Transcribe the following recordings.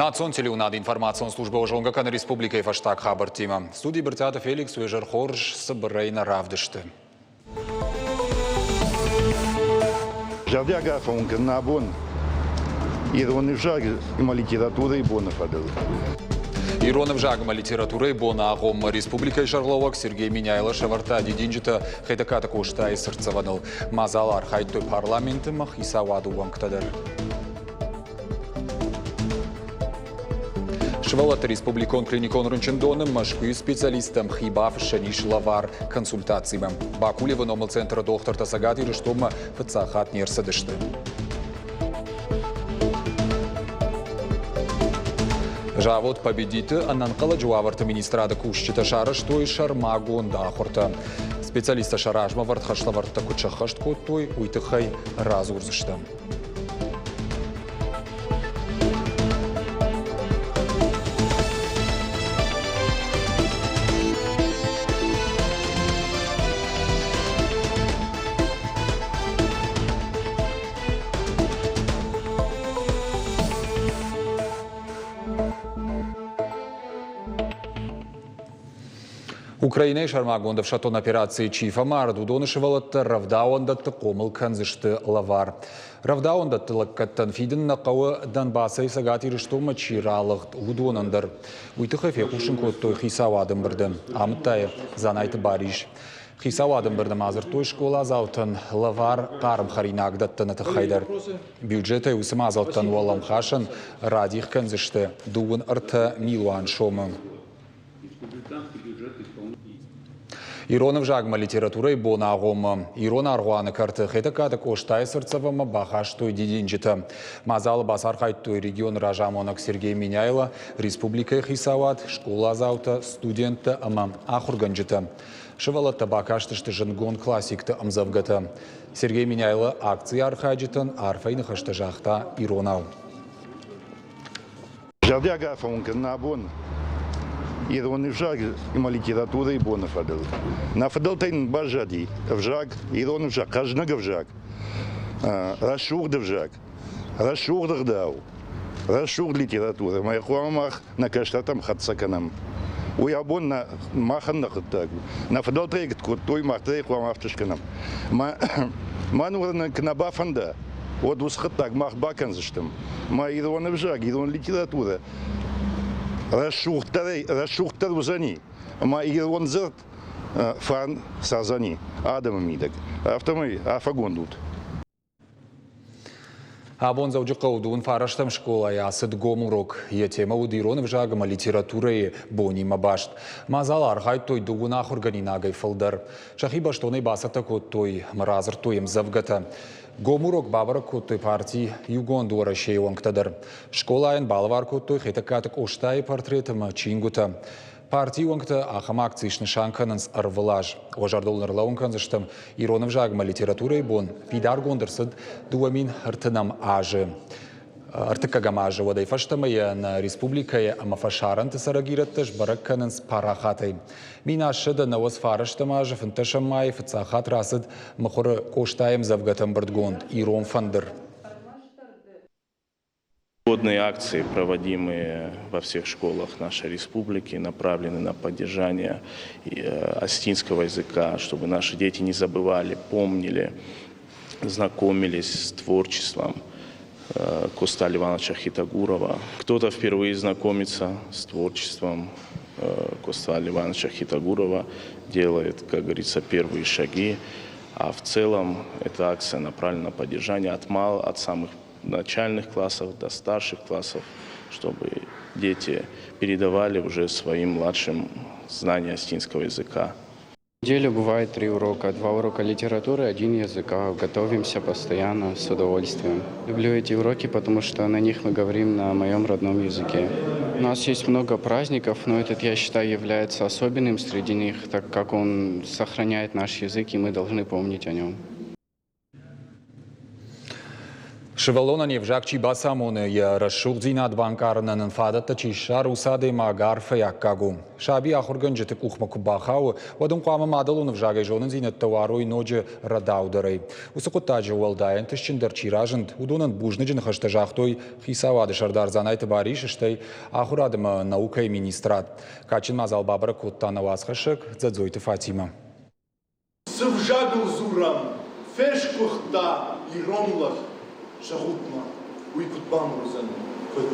Национ телеуынады информацион службӕ зонгӕ кӕны республикӕйы фӕстаг хабӕрттимӕ. Студийы Брытъиаты Феликс уе зӕр хорз цыбырӕй нӕ равдысты. Зӕрдиаг арфӕ уын кӕнын абон ирон ӕвзаг ӕмӕ литературӕйы боны фӕдыл. Ирон ӕвзаг ӕмӕ литературӕйы боны агъоммӕ республикӕйы сӕргълӕууӕг Сергей Меняйло сӕвӕрдта дидинджытӕ Хетӕгкаты Къостайы цыртдзӕвӕныл. Мадзалы архайдтой парламенты ӕмӕ хицауады уӕнгтӕ дӕр. Сывӕллӕтты республикон клиникон рынчындоны Мӕскуыйы специалисттӕм хи бафыссӕн ис лӕвар консультацимӕ. Бакулевы номыл центры дохтыртӕ Цӕгат Ирыстонмӕ фыццаг хатт не рцыдысты. Завод «Победит»-ы ӕнӕнхъӕлӕджы уавӕрты министрады кусджытӕ сарӕзтой сӕрмагонд ахуыртӕ. Специалисттӕ сӕ размӕ вӕрд хӕслӕвӕрдтӕ куыд сӕххӕст кодтой, уый тыххӕй радзурдзыстӕм. Украинӕйы сӕрмагонд ӕфсӕддон операцийы чи фӕмард, уыдоны сывӕллӕттӕ рӕвдауӕндӕтты хъомыл кӕндзысты лӕвар. Рӕвдауӕндӕтты лӕггӕдтӕн фидын нӕ хъӕуы Донбассӕй Цӕгат Ирыстонмӕ чи ралыгъд, уыдонӕн дӕр. Уый тыххӕй фехъусын кодтой хицауады ӕмбырды, амыдта йӕ Дзанайты Барис. Хицауады ӕмбырды ма дзырдтой скъоладзаутӕн лӕвар хъарм хӕринаг дӕттыны тыххӕй дӕр. Бюджетӕй уыцы мадзӕлттӕн уӕлӕмхасӕн радих кӕндзысты 23 милуан сомы. Ирон ӕвзагмӕ литературӕйы боны агъоммӕ ирон аргъуаны кӕрты Хетӕгкаты Къостайы цыртдзӕвӕнмӕ бахастой дидинджытӕ. Мадзалы бацархайдтой регионы разамонӕг Сергей Меняйло, республикӕйы хицауад, скъоладзаутӕ, студенттӕ ӕмӕ ахуыргӕнджытӕ. Сывӕллӕттӕ бакастысты зындгонд классикты ӕмдзӕвгӕтӕ. Сергей Меняйло акцийы архайджытӕн арфӕйы ныхӕстӕ загъта иронау. Зӕрдиаг арфӕ уын кӕнын абон ирон ӕвзаг ӕмӕ литературӕйы боны фӕдыл. Нӕ фыдӕлтӕй нын баззади ӕвзаг, ирон ӕвзаг, хъӕзныг ӕвзаг, рӕсугъд ӕвзаг, рӕсугъд ӕгъдау, рӕсугъд литературӕ. Ӕмӕ йӕ хъуамӕ мах нӕ кӕстӕртӕм хӕццӕ кӕнӕм. Уый абон нӕ махӕн нӕ хъуыддаг у. Нӕ фыдӕлтӕ йӕ куыд кодтой, мах дӕр ӕй хъуамӕ афтӕ скӕнӕм. Мӕн уырны, куы нӕ бафӕнда, уӕд уыцы хъуыддаг мах бакӕндзыстӕм. Мӕ ирон ӕвзаг, ирон литературӕ рӕсугъддӕрӕй рӕсугъддӕр уыдзӕни, ӕмӕ ирон дзырд фарн цӕрдзӕни адӕмы мидӕг. Афтӕмӕй афӕгонд ут. Абон Дзӕуджыхъӕуы дыууын фарӕстӕм скъолайы ацыд гом урок. Йӕ темӕ уыд ирон ӕвзаг ӕмӕ литературӕйы бонимӕ баст. Мадзалы архайдтой дыууын ахуыргӕнинагӕй фылдӕр. Сӕхи бӕстонӕй бацӕттӕ кодтой ӕмӕ радзырдтой ӕмдзӕвгӕтӕ. Гом урок бабӕрӕг кодтой парти Иугонд Уӕрӕсейы уӕнгтӕ дӕр. Скъолайӕн балӕвар кодтой Хетӕгкаты Къостайы портрет ӕмӕ чингуытӕ. Партийы уӕнгтӕ ахӕм акци снысан кӕнынц ӕрвылаз. Уӕ зӕрдыл ныр кӕндзыстӕм, ирон ӕвзагмӕ литературӕйы бон фидаргонд ӕрцыд 2030 азы. Ӕртыккӕгӕм азы уӕдӕй фӕстӕмӕ йӕ нӕ республикӕйы ӕмӕ фӕсарӕнты цӕрӕг ирӕттӕ сбӕрӕг кӕнынц парахатӕй. 1799 азы 15 майы фыццаг хатт рацыд мыхуыры Къостайы ӕмдзӕвгӕты ӕмбырдгонд «Ирон фӕндыр». Годные акции, проводимые во всех школах нашей республики, направлены на поддержание осетинского языка, чтобы наши дети не забывали, помнили, знакомились с творчеством Коста Ивановича Хитагурова. Кто-то впервые знакомится с творчеством Коста Ивановича Хитагурова, делает, как говорится, первые шаги. А в целом эта акция направлена на поддержание от мал, от самых начальных классов до старших классов, чтобы дети передавали уже своим младшим знания осетинского языка. В неделю бывает три урока. Два урока литературы, один языка. Готовимся постоянно, с удовольствием. Люблю эти уроки, потому что на них мы говорим на моем родном языке. У нас есть много праздников, но этот, я считаю, является особенным среди них, так как он сохраняет наш язык, и мы должны помнить о нем. Сывӕллонӕн йе взаг чи бацамоны, йӕ рӕсугъддзинад банкъарынӕн ын фадӕттӕ чи ссары, уыцы адӕймаг арфӕйы аккаг у. Саби ахуыргӕнджыты къухмӕ куы бахауы, уӕд ын хъуамӕ мадӕлон ӕвзагӕй зонындзинӕдтӕ уарой ноджы рӕдаудӕрӕй. Уыцы хъуыддаджы уӕлдай ӕнтыстджындӕр чи разынд, уыдонӕн бузныджы ныхӕстӕ загътой хицауады сӕрдар Дзанайты Барис, стӕй ахуырад ӕмӕ наукӕйы министрад. Кадджын мадзал бабӕрӕг кодта нӕ уацхӕссӕг Дзӕдзойты Фатимӕ. Цы взагыл дзурӕм, фесгуыхт та ирон лӕг, зӕгъут-ма, уый куыд бамбардзӕн, куыд?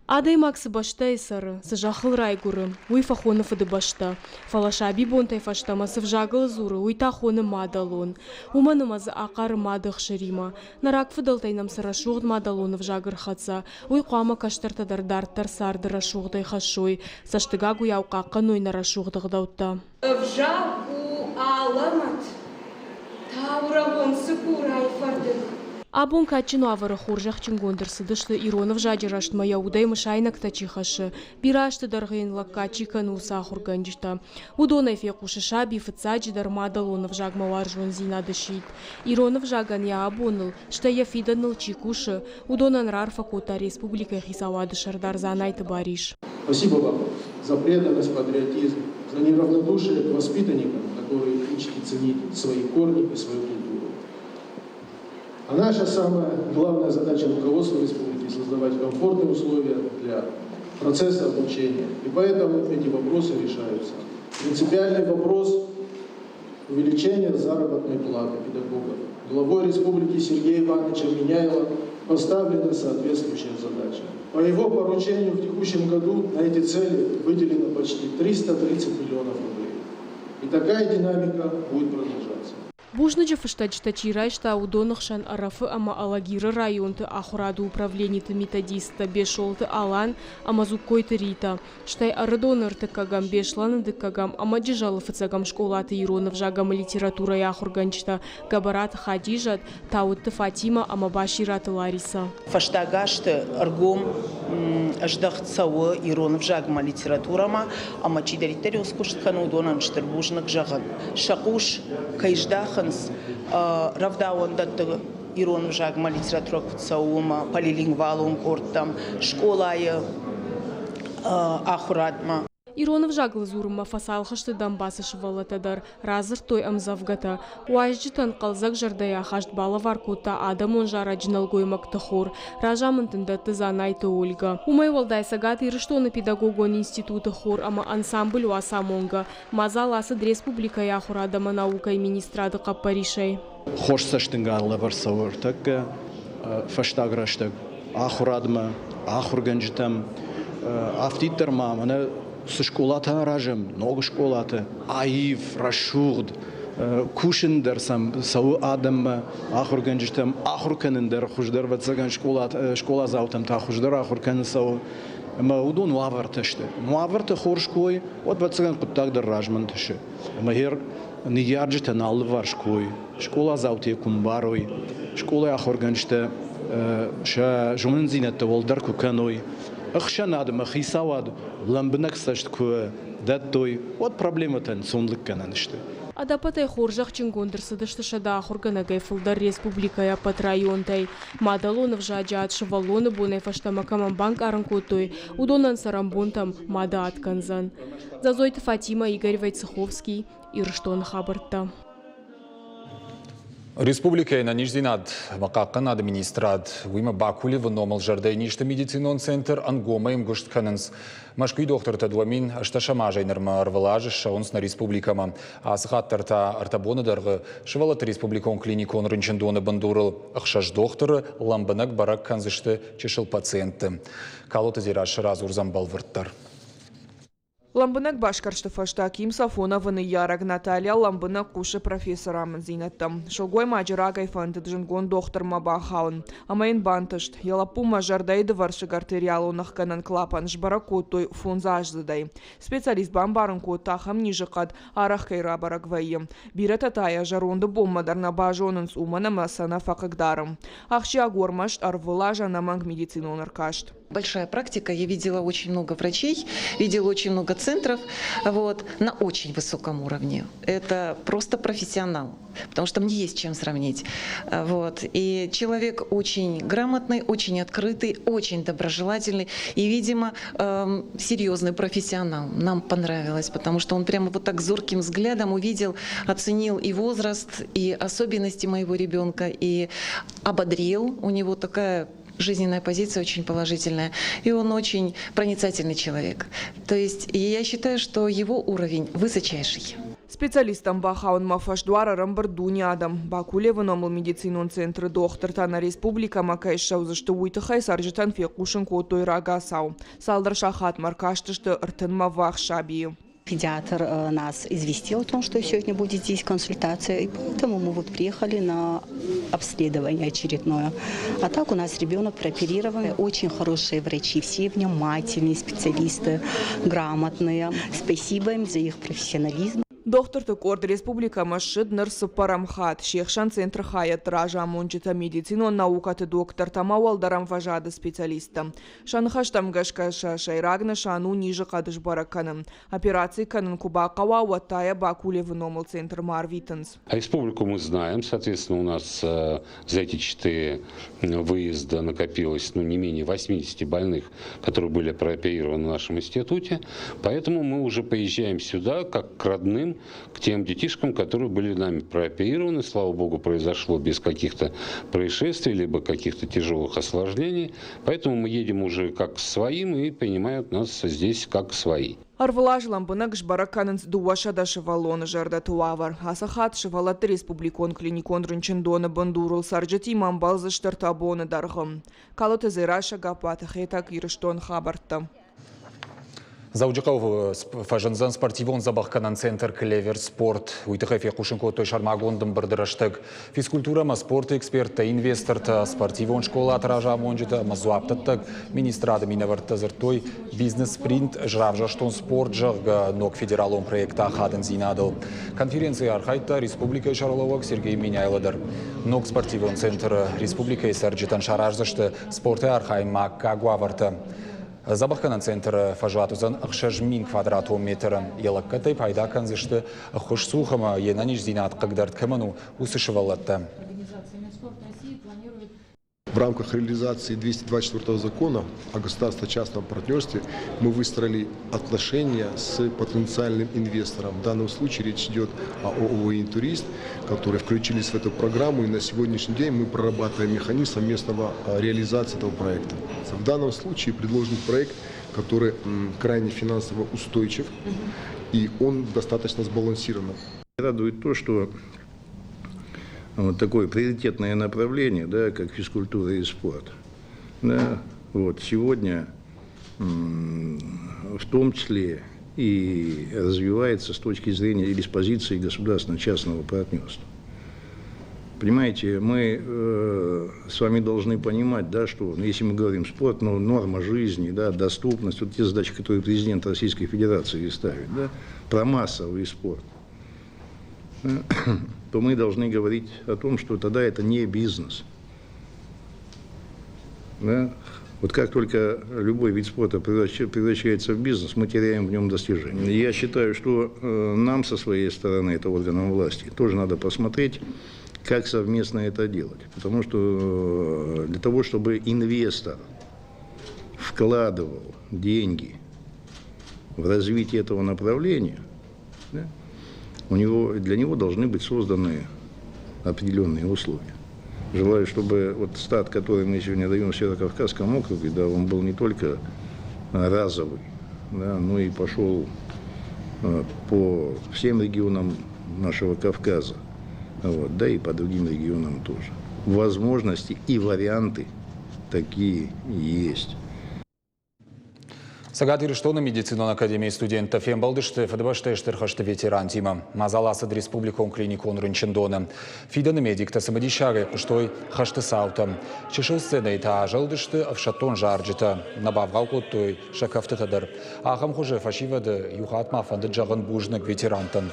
Адӕймаг цы бӕстӕйы цӕры, цы зӕххыл райгуыры, уый фӕхоны фыдыбӕстӕ. Фӕлӕ сабибонтӕй фӕстӕмӕ цы взагыл дзуры, уый та хоны мадӕлон. Уымӕн ӕмӕ дзы ахъары мады ӕхсыримӕ. Нӕ рагфыдӕлтӕй нӕм цы рӕсугъд мадӕлон ӕвзаг ӕрхӕццӕ, уый хъуамӕ кӕстӕртӕ дӕр дарддӕр царды рӕсугъдӕй хӕссой, цӕстыгагуыйау хъахъхъӕной нӕ рӕсугъд ӕгъдӕуттӕ. Ӕвзаг у алӕмӕт, таурӕгъон цыкурайы фӕрдыг. Абон кадджын уавӕры хорзӕхджынгонд ӕрцыдысты ирон ӕвзаджы рӕзтмӕ йӕ удӕй мысайнӕгтӕ чи хӕссы, бирӕ азты дӕргъы йын лӕггад чи кӕны, уыцы ахуыргӕнджытӕ. Уыдонӕй фехъусы саби фыццаджыдӕр мадӕлон ӕвзагмӕ уарзондзинады сидт. Ирон ӕвзагӕн йӕ абоныл, стӕй йӕ фидӕныл чи кусы, уыдонӕн раарфӕ кодта республикӕйы хицауады сӕрдар Дзанайты Барис. Спасибо вам за преданность, патриотизм, за неравнодушие к воспитанникам, которые учите ценить свои корни и свою культуру. А наша самая главная задача руководства республики – создавать комфортные условия для процесса обучения. И поэтому эти вопросы решаются. Принципиальный вопрос – увеличение заработной платы педагогов. Главой республики Сергея Ивановича Меняйло поставлена соответствующая задача. По его поручению в текущем году на эти цели выделено почти 330 миллионов рублей. И такая динамика будет продолжаться. Бузныджы фыстӕджытӕ чи райста, уыдоны хсӕн Ӕрӕфы ӕмӕ Алагиры районты ахуырады управлениты методисттӕ Бесолты Алан ӕмӕ Дзугкойты Ритӕ, стӕй Ӕрыдоны ӕртыккӕгӕм, Беслӕны дыккӕгӕм ӕмӕ Джызӕлы фыццӕгӕм скъолаты ирон ӕвзаг ӕмӕ литературӕйы ахуыргӕнджытӕ Гӕбӕраты Хадизӕт, Тауытты Фатимӕ ӕмӕ Басираты Ларисӕ. Фӕстаг азты ӕргом ӕздӕхт цӕуы ирон ӕвзагмӕ, литературӕмӕ, ӕмӕ чидӕриддӕр куыст кӕны, уыдонӕн стыр бузныг зӕгъын. Сӕ хъус кӕй здахынц рӕвдауӕндӕтты ирон ӕвзагмӕ литературӕ куыд цӕуы, уымӕ, полилингвалон къордтӕм, скъолайы ахуырадмӕ. Ирон ӕвзагыл дзурынмӕ фӕцалх сты Донбассы сывӕллӕттӕ дӕр, радзырдтой ӕмдзӕвгӕтӕ. Уазджытӕн хъӕлдзӕг зӕрдӕйы ахаст балӕвар кодта адӕмон зарӕджы нӕлгоймӕгты хор, разамынд ын дӕтты Дзанайты Ольгӕ. Уымӕй уӕлдай Цӕгат Ирыстоны педагогон институты хор ӕмӕ ансамбль Уацамонгӕ. Мадзал ацыд республикӕйы ахуырад ӕмӕ наукӕйы министрады хъӕппӕрисӕй. Хорз цӕстынгар лӕвӕрд цӕуы ӕртӕккӕ фӕстаг рӕстӕг ахуырадмӕ, ахуыргӕнджытӕм. Афтиддӕр ма мӕнӕ цы скъолатӕ аразӕм, ног скъолаты, аив, рӕсугъд, кусын дӕр сӕм цӕуы адӕммӕ, ахуыргӕнджытӕм ахуыр кӕнын дӕр хуыздӕр, ӕвӕццӕгӕн, скъоладзаутӕм та хуыздӕр ахуыр кӕнын цӕуы. Ӕмӕ уыдон уавӕртӕ сты. Уавӕртӕ хорз куы уой, уӕд, ӕвӕццӕгӕн, хъуыддаг дӕр размӕ нтысы. Ӕмӕ гъер ныййарджытӕн алыварс куы уой, скъоладзаутӕ куы мбарой, скъолайы ахуыргӕнджытӕ сӕ зонындзинӕдтӕ уӕлдӕр куы кӕной, ӕхсӕнад ӕмӕ хицауад лӕмбынӕг цӕст куы дӕттой, уӕд проблемӕтӕ ӕнцон лыггӕнӕн сты. Ӕдӕппӕтӕй хорзӕхджынгонд ӕрцыдысты 100 ахуыргӕнӕгӕй фылдӕр республикӕйы ӕппӕт районтӕй. Мадӕлон ӕвзаджы ад сывӕллоны бонӕй фӕстӕмӕ кӕмӕн банкъарын кодтой, уыдонӕн цӕрӕнбонтӕм мады ад кӕндзӕн. Дзӕдзойты Фатимӕ, Игорь Войцеховский, Ирыстоны хабӕрттӕ. Республикӕйы ӕнӕниздзинад ӕмӕ хъахъхъӕнады министрад, уыимӕ Бакулевы номыл зӕрдӕйы низты медицинон центр ӕнгомӕй ӕмгуыст кӕнынц. Мӕскуыйы дохтыртӕ 2008 азӕй нырмӕ ӕрвылаз ссӕуынц нӕ республикӕмӕ. Ацы хатт дӕр та ӕртӕ боны дӕргъы сывӕллӕтты республикон клиникон рынчындоны бындурыл ӕхсӕз дохтыры лӕмбынӕг бӕрӕг кӕндзысты чысыл пациентты. Калоты Дзерассӕ радзурдзӕн бӕлвырддӕр. Лӕмбынӕг басгӕрсты фӕстӕ Ким Сафоновы ныййарӕг Наталья лӕмбынӕг хъусы профессоры амынддзинӕдтӕм. Сылгоймаджы рагӕй фӕндыд зындгонд дохтырмӕ бахауын. Ӕмӕ йын бантыст. Йӕ лӕппумӕ зӕрдӕйы дывӕрсыг артериалон ӕхгӕнӕн клапан сбӕрӕг кодтой фондзаздзыдӕй. Специалист бамбарын кодта, ахӕм низы хъӕд арӕх кӕй рабӕрӕг вӕййы. Бирӕтӕ та йӕ зӕронды бонмӕ дӕр нӕ базонынц, уымӕн ӕмӕ сӕ нӕ фӕхъыгдары. Ахсджиаг у ӕрмӕст ӕрвылаз ӕнӕмӕнг медицинон ӕркаст. Большая практика. Я видела очень много врачей, видела очень много центров. центров, вот, на очень высоком уровне. Это просто профессионал, потому что мне есть чем сравнить. Вот. И человек очень грамотный, очень открытый, очень доброжелательный и, видимо, серьезный профессионал. Нам понравилось, потому что он прямо вот так зорким взглядом увидел, оценил и возраст, и особенности моего ребенка, и ободрил. У него такая жизненная позиция очень положительная. И он очень проницательный человек. То есть я считаю, что его уровень высочайший. Специалисттӕм бахауынмӕ фӕсдуар ӕрӕмбырд дуне адӕм. Бакулевы номыл медицинон центры дохтыртӕ нӕ республикӕмӕ кӕй ссӕудзысты, уый тыххӕй цӕрджытӕн фехъусын кодтой рагацау. Цалдӕр сахатмӕ ӕркастысты ӕртынмӕ ӕввахс сабийы. Педиатр нас известил о том, что сегодня будет здесь консультация, и поэтому мы вот приехали на обследование очередное. А так у нас ребенок прооперирован. Очень хорошие врачи, все внимательные специалисты, грамотные. Спасибо им за их профессионализм. Дохтырты къорд республикӕмӕ ссыд ныр цыппӕрӕм хатт. Се хсӕн центры хайӕдты разамонджытӕ, медицинон наукӕты доктортӕ ӕмӕ уӕлдӕр ӕмвӕзады специалисттӕ. Сӕ ныхӕстӕм гӕсгӕ сӕ сӕйраг нысан у низы хъӕд сбӕрӕг кӕнын. Операци кӕнын куы бахъӕуа, уӕд та йӕ Бакулевы номыл центрмӕ арвитынц. Республику мы знаем, соответственно, у нас за эти четыре выезда накопилось, ну, не менее 80 больных, которые были прооперированы в нашем институте. Поэтому мы уже поезжаем сюда, как к родным, к тем детишкам, которые были нами прооперированы. Слава богу, произошло без каких-то происшествий, либо каких-то тяжелых осложнений. Поэтому мы едем уже как к своим и принимают нас здесь как свои. Ӕрвылаз лӕмбынӕг сбӕрӕг кӕнынц 200 сывӕллоны зӕрдӕты уавӕр. Ацы хатт сывӕллӕтты республикон клиникон рынчындоны бындурыл цӕрджытимӕ ӕмбӕлдзысты ӕртӕ боны дӕргъы. Калоты Дзерассӕ, Гаппаты Хетӕг, Ирыстон хабӕрттӕ. Дзӕуджыхъӕуы фӕзындзӕн спортивон дзӕбӕхгӕнӕн центр «Клевер Спорт». Уый тыххӕй фехъусын кодтой сӕрмагонд ӕмбырды рӕстӕг. Физкультурӕ ӕмӕ спорты эксперттӕ, инвестортӕ, спортивон скъолаты разамонджытӕ ӕмӕ дзуапдӕттӕг министрады минӕвӕрттӕ дзырдтой бизнес-спринт равзӕрстон спорт, зӕгъгӕ, ног федералон проекты ахадындзинадыл. Конференцийы архайдта республикӕйы сӕргълӕууӕг Сергей Меняйло дӕр. Ног спортивон центры республикӕйы цӕрджытӕн сараздзысты спорты архайынмӕ аккаг уавӕртӕ. Дзӕбӕхгӕнӕн центры фӕзуат уыдзӕн 6000 квадратон метры. Йӕ лӕггӕдтӕй пайда кӕндзысты ӕххуысцух ӕмӕ йе нӕниздзинад хъыгдӕрд кӕмӕн у, уыцы сывӕллӕттӕ. В рамках реализации 224 закона о государственно-частном партнерстве мы выстроили отношения с потенциальным инвестором. В данном случае речь идет о ООО «Интурист», которые включились в эту программу, и на сегодняшний день мы прорабатываем механизм совместного реализации этого проекта. В данном случае предложен проект, который крайне финансово устойчив, и он достаточно сбалансирован. Радует то, что вот такое приоритетное направление, да, как физкультура и спорт, да, вот, сегодня в том числе и развивается с точки зрения или с позиции государственно-частного партнерства. Понимаете, мы с вами должны понимать, да, что, ну, если мы говорим спорт, ну, норма жизни, да, доступность, вот те задачи, которые президент Российской Федерации ставит, да, про массовый спорт, то мы должны говорить о том, что тогда это не бизнес. Да? Вот как только любой вид спорта превращается в бизнес, мы теряем в нем достижения. Я считаю, что нам со своей стороны, это органам власти, тоже надо посмотреть, как совместно это делать. Потому что для того, чтобы инвестор вкладывал деньги в развитие этого направления, да, для него должны быть созданы определенные условия. Желаю, чтобы вот старт, который мы сегодня даем в Северо-Кавказском округе, да, он был не только разовый, да, но и пошел по всем регионам нашего Кавказа, вот, да и по другим регионам тоже. Возможности и варианты такие есть. Цӕгат Ирыстоны медицинон академийы студенттӕ фембӕлдысты Фыдыбӕстӕйы Стыр хӕсты ветерантимӕ. Мадзал ацыд республикон клиникон рынчындоны. Фидӕны медиктӕ цымыдисагӕй хъуыстой хӕсты цаутӕм. Чысыл сценӕйы та азӕлдысты ӕфсӕддон зарджытӕ. Нӕ бавгъау кодтой сӕ кӕфтытӕ дӕр. Ахӕм хуызы фӕсивӕды иу хатт ма фӕндыд зӕгъын бузныг ветерантӕн.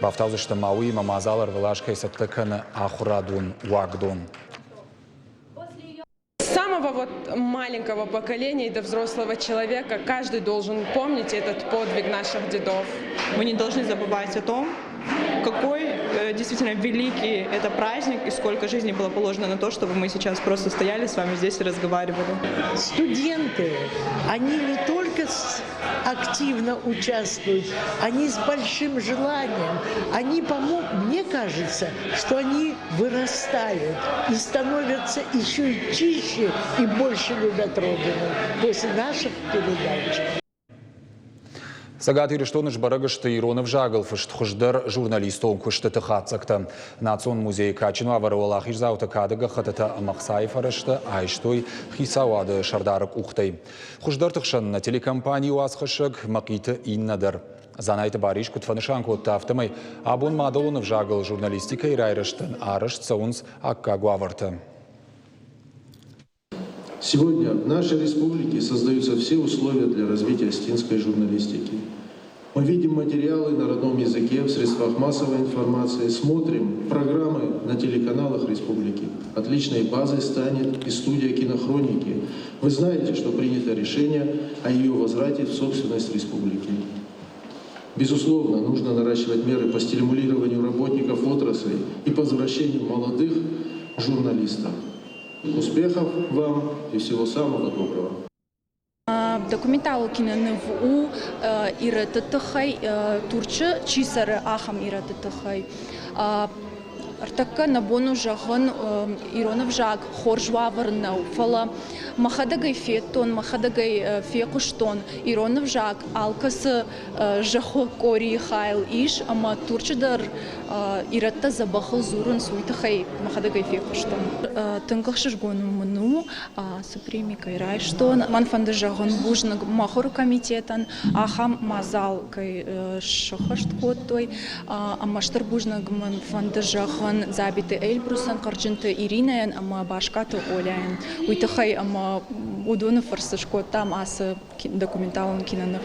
Бафтаудзысты ма уыимӕ мадзал ӕрвылаз кӕй цӕттӕ кӕны ахуырадон уагдон. С самого вот От маленького поколения до взрослого человека каждый должен помнить этот подвиг наших дедов. Мы не должны забывать о том, какой действительно великий это праздник и сколько жизней было положено на то, чтобы мы сейчас просто стояли с вами здесь и разговаривали. Студенты, они не только активно участвуют, они с большим желанием, они помогут, мне кажется, что они вырастают и становятся еще и чище и больше любят Родину после наших передач. Цӕгат Ирыстоны сбӕрӕг сты ирон ӕвзагыл фыст хуыздӕр журналистон куыстыты хатдзӕгтӕ. Национ музейы кадджын уавӕры уӕлахиздзаутӕ кады гӕххӕттытӕ ӕмӕ ӕхцайы фӕрӕзтӕ айстой хицауады сӕрдары къухтӕй. Хуыздӕрты хсӕн нӕ телекомпанийы уацхӕссӕг Мӕхъиты Иннӕ дӕр. Дзанайты Барис куыд фӕнысан кодта, афтӕмӕй абон мадӕлон ӕвзагыл журналистикӕйы райрӕзтӕн арӕзт цӕуынц аккаг уавӕртӕ. Сегодня в нашей республике создаются все условия для развития осетинской журналистики. Мы видим материалы на родном языке в средствах массовой информации, смотрим программы на телеканалах республики. Отличной базой станет и студия кинохроники. Вы знаете, что принято решение о ее возврате в собственность республики. Безусловно, нужно наращивать меры по стимулированию работников отрасли и по возвращению молодых журналистов. Успехов вам и всего самого доброго! Документалон киноныв у ирӕтты тыххӕй, Турчы чи цӕры, ахӕм ирӕтты тыххӕй. Ӕртӕккӕ нӕ бон у зӕгъын, ирон ӕвзаг хорз уавӕр нӕу, фӕлӕ мӕхӕдӕг ӕй федтон, мӕхӕдӕг ӕй фехъуыстон, ирон ӕвзаг алкӕцы зӕххы къорийы хайыл ис ӕмӕ Турчы дӕр ирӕттӕ дзӕбӕхыл дзурынц, уый тыххӕй мӕхӕдӕг ӕй фехъуыстон. Тынг ӕхсызгон мын у, ацы преми кӕй райстон. Мӕн фӕнды зӕгъын бузныг махуыры комитетӕн, ахӕм мадзал кӕй сӕххӕст кодтой. Ӕмӕ стыр бузныг мӕн фӕнды зӕгъын Дзабиты Эльбрусӕн, Хъӕрджынты Иринӕйӕн ӕмӕ Баскаты Оляйӕн. Уый тыххӕй ӕмӕ уыдоны фӕрцы скодтам ацы документалон киноныв.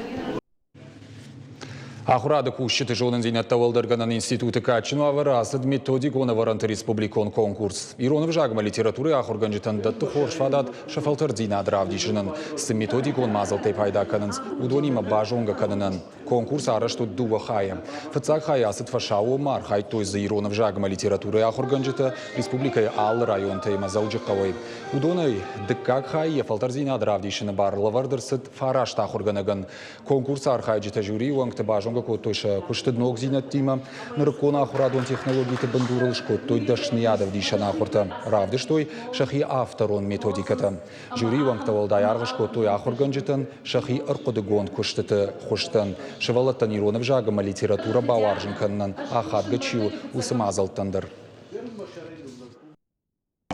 Ахуырады кусджыты зонындзинӕдтӕ уӕлдӕргӕнӕн институты кадджын уавӕры ацыд методикон ӕвӕрӕнты республикон конкурс. Ирон ӕвзагмӕ литературӕйы ахуыргӕнджытӕн дӕтты хорз фадат сӕ фӕлтӕрддзинад равдисынӕн, цы методикон мадзӕлттӕй пайда кӕнынц, уыдонимӕ базонгӕ кӕнынӕн. Конкурс арӕзт уыд дыууӕ хайы. Фыццаг хайы ацыд фӕсаууонмӕ, архайдтой дзы ирон ӕвзагмӕ литературӕйы ахуыргӕнджытӕ республикӕйы алы районтӕй ӕмӕ Дзӕуджыхъӕуӕй. Уыдонӕй дыккаг хай йӕ фӕлтӕрдзинад равдисыны бар лӕвӕрд ӕрцыд фараст ахуыргӕнӕгӕн. Конкурсы архайджытӕ жюрийы уӕнгты базонгӕ кодтой сӕ куысты ногдзинӕдтимӕ, нырыккон ахуырадон технологиты бындурыл скодтой дӕсныйад ӕвдисӕн ахуыртӕ, равдыстой сӕхи авторон методикӕтӕ. Жюрийы уӕнгтӕ уӕлдай аргъ скодтой ахуыргӕнджытӕн сӕхи ӕрхъуыдыгонд куыстыты хуызтӕн, сывӕллӕттӕн ирон ӕвзаг ӕмӕ литературӕ бауарзын кӕнынӕн ахадгӕ чи у, уыцы мадзӕлттӕн дӕр.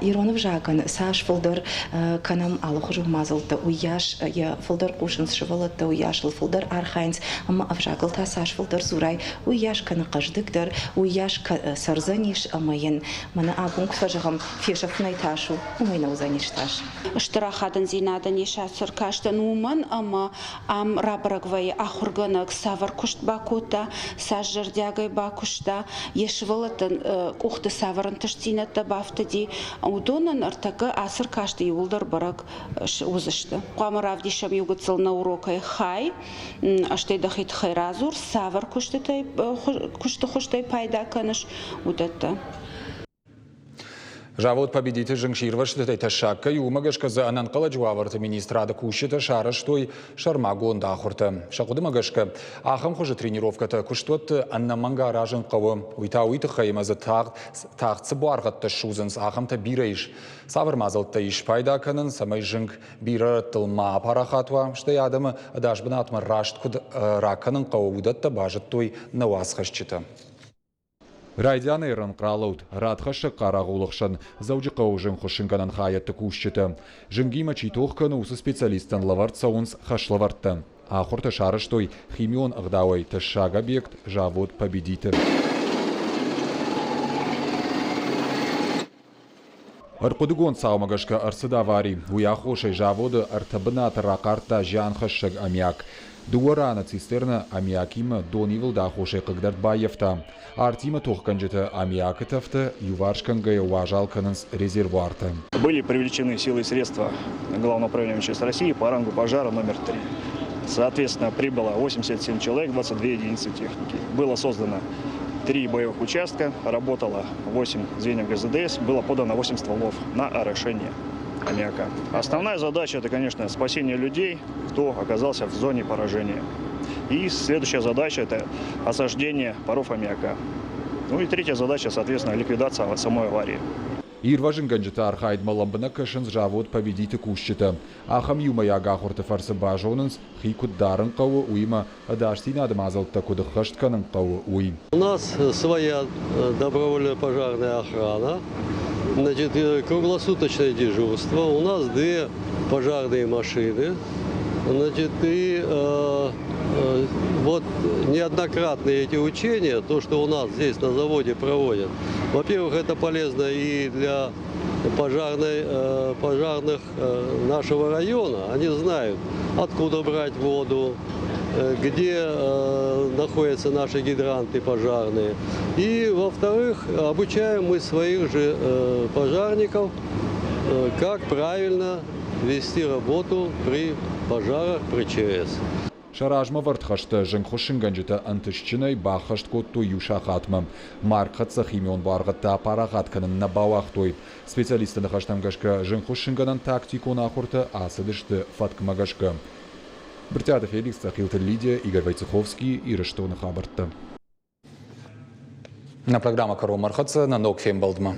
Ирон ӕвзагӕн цас фылдӕр кӕнӕм алыхуызон мадзӕлттӕ, уыйас йӕ фылдӕр хъусынц сывӕллӕттӕ, уыйас ыл фылдӕр архайынц ӕмӕ ӕвзагыл та цас фылдӕр дзурай, уыйас кӕны хъӕздыгдӕр, уыйас цӕрдзӕнис ӕмӕ йын мӕнӕ абон куы фӕзӕгъӕм, фесӕфынӕй тас у, уымӕй нӕ уыдзӕнис тас. Стыр ахадындзинадӕн ис ацы ӕркастӕн, уымӕн ӕмӕ ам рабӕрӕг вӕййы ахуыргӕнӕг цавӕр куыст бакодта, цас зӕрдиагӕй бакуыста, йӕ сывӕллӕттӕн къухты цавӕр ӕнтыстдзинӕдтӕ бафтыди, уыдонӕн ӕртӕккӕ ацы ӕркасты иууылдӕр бӕрӕг уыдзысты. Хъуамӕ равдисӕм иу гыццыл нӕ урокӕй хай, стӕй дӕхи тыххӕй радзур, цавӕр куыстытӕй куысты хуызтӕй пайда кӕныс, уыдӕттӕ. Завод «Победитель» зынгсирвӕзтытӕй тӕссаг кӕй у, уымӕ гӕсгӕ дзы ӕнӕнхъӕлӕджы уавӕрты министрады кусджытӕ сарӕзтой сӕрмагонд ахуыртӕ. Сӕ хъуыдымӕ гӕсгӕ, ахӕм хуызы тренировкӕтӕ куыстуӕтты ӕнӕмӕнг аразын хъӕуы. Уый та уый тыххӕй ӕмӕ дзы тагъд, тагъд цы буаргъӕдтӕ ссудзынц, ахӕмтӕ бирӕ ис. Цавӕр мадзӕлттӕ ис пайда кӕнын, цӕмӕй зынг бирӕ рӕттыл ма апарахат уа, стӕй адӕмы ӕдас бынатмӕ раст куыд ракӕнын хъӕуы, уыдӕттӕ базыдтой нӕ уацхӕсджытӕ. Райдианӕй рӕнхъ ралӕуд радхӕссӕг хъарагъулы хсӕн Дзӕуджыхъӕуы зынгхуыссынгӕнӕн хайӕдты кусджытӕ. Зынгимӕ чи тох кӕны, уыцы специалисттӕн лӕвӕрд цӕуынц хӕслӕвӕрдтӕ. Ахуыртӕ сарӕзтой химион ӕгъдауӕй тӕссаг объект завод «Победитель». Ӕрхъуыдыгонд цаумӕ гӕсгӕ ӕрцыд авари. Уый аххосӕй заводы ӕртӕ бынаты рахъардта зианхӕссӕг аммиак. Дыууӕ раны цистернӕ аммиакимӕ донивылд аххосӕй хъыгдард баййӕфта. Артимӕ тохгӕнджытӕ аммиакы тӕфтӕ иуварс кӕнгӕйӕ уазал кӕнынц резервуартӕ. Были привлечены силы и средства Главного управления МЧС России по рангу пожара номер 3. Соответственно, прибыло 87 человек, 22 единицы техники. Было создано три боевых участка, работало 8 звеньев ГЗДС, было подано 8 стволов на орошение аммиака. Основная задача – это, конечно, спасение людей, кто оказался в зоне поражения. И следующая задача – это осаждение паров аммиака. Ну и третья задача, соответственно, ликвидация самой аварии. Ирвӕзынгӕнджыты архайдмӕ лӕмбынӕг кӕсынц завод «Победит-ы кусджытӕ. Ахӕм иумӕйаг ахуырты фӕрцы базонынц, хи куыд дарын хъӕуы, уыимӕ ӕдасдзинады мадзӕлттӕ куыд ӕххӕст кӕнын хъӕуы, уый. У нас своя добровольная пожарная охрана, значит, круглосуточное дежурство. У нас две пожарные машины. Значит, и вот неоднократные эти учения, то, что у нас здесь на заводе проводят, во-первых, это полезно и для пожарных нашего района. Они знают, откуда брать воду, где находятся наши гидранты пожарные. И, во-вторых, обучаем мы своих же пожарников, как правильно вести работу при пожарах, при ЧС. Сӕ размӕ вӕрд хӕстӕ зынгхуыссынгӕнджытӕ ӕнтыстджынӕй баххӕст кодтой иу сахатмӕ. Маргхӕццӕ химион буаргъӕдтӕ апарахат кӕнын нӕ бауагътой. Специалистты ныхӕстӕм гӕсгӕ, зынгхуыссынгӕнӕн тактикон ахуыртӕ ацыдысты фӕткмӕ гӕсгӕ. Брытъиаты Феликс, Цъӕхилты Лидия, Игорь Войцеховский, Ирыстоны хабӕрттӕ. Нӕ программӕ кӕронмӕ ӕрхӕццӕ нӕ ног фембӕлдмӕ.